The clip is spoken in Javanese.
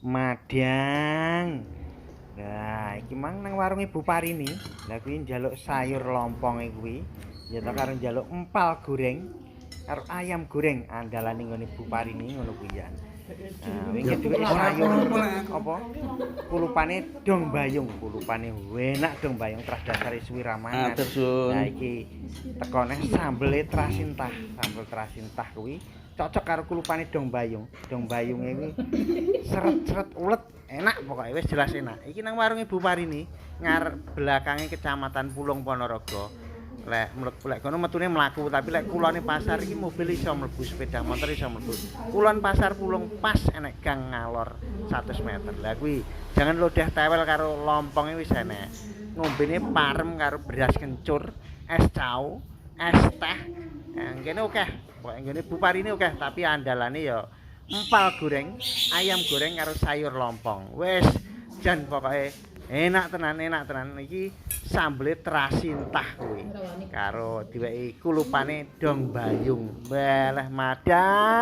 Madang. Nah, iki mang nang warung Ibu Parini. Lah kuwi njaluk sayur lomponge kuwi. Ya ta karo njaluk empal goreng karo ayam goreng andalane nggone Bu Parini ngono kuwi ya. Nah, wingi dheweke sayur apa? Kulupane dong bayung, kulupane enak dong bayung terus dasare suwi ra mangan. Matur suwun. Nah, iki tekone sambele trasintah, sambel trasintah kuwi cocok karo kulupane dong bayung. Dong bayunge kuwi seret-seret ulet, enak pokoknya wis jelas enak. Iki nang warung Ibu Parini, ngarep belakange Kecamatan Pulung, Ponorogo. Lek mlebu lek kono metune mlaku, tapi lek kulone pasar iki mobil iso mlebu, sepeda motor iso mlebu. Kulon Pasar Pulung pas enek gang ngalor 100 meter. Lah kuwi jangan lodeh tewel karo lomponge wis enek. Ngombene parem karo beras kencur, es cau, es teh. Nah, kene akeh. Pokoke nggone Bu Parini akeh, tapi andalane ya empal goreng, ayam goreng karo sayur lompong. Wis jan pokoke enak tenan, enak tenan. Iki sambele trasintah kuwi. Karo diweki kulupane dong bayung. Weleh madang.